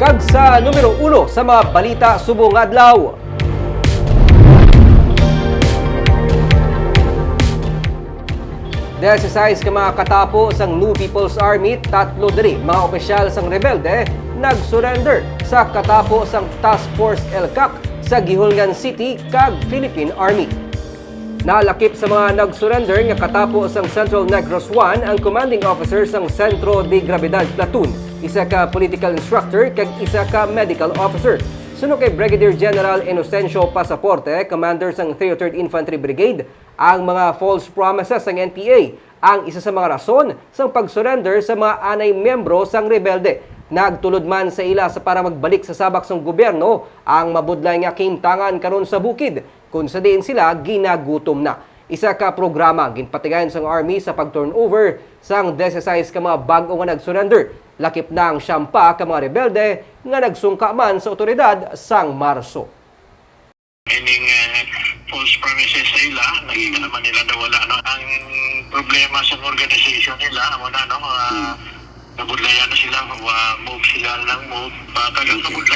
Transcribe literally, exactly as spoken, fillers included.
Kag sa numero uno sa mga balita subong adlaw. Diyesisais ka mga katapo sang New People's Army, tatlo diri mga opisyal sang rebelde nag-surrender sa katapo sang Task Force ELCAC sa Guihulngan City kag Philippine Army. Nalakip sa mga nag-surrender nga katapo sang Central Negros One ang commanding officer sang Centro de Gravidad Platoon, isa ka political instructor kag isa ka medical officer. Suno kay Brigadier General Inocencio Pasaporte, commander sang thirty-third Infantry Brigade, ang mga false promises sang N P A ang isa sa mga rason sang pag-surrender sa mga anay miyembro sang rebelde. Nagtulod man sa ila sa para magbalik sa sabak sang gobyerno ang mabudlay nga kahimtangan karon sa bukid, kon sa diin sila ginagutom na. Isa ka programa ang ginpatigayon sang Army sa pag-turnover sang diyesisais ka mga bag-o nga nag-surrender. Lakip na ang siyam pa ka mga rebelde nga nagsungka man sa otoridad sang Marso. Ining, eh, false promises sa ila, nakita naman nila na wala, no? Ang problema sa organization nila, amo na, no? Ah, nabudlayan na sila, wa-, move sila ng move. Pa-, talagang nabudlayan.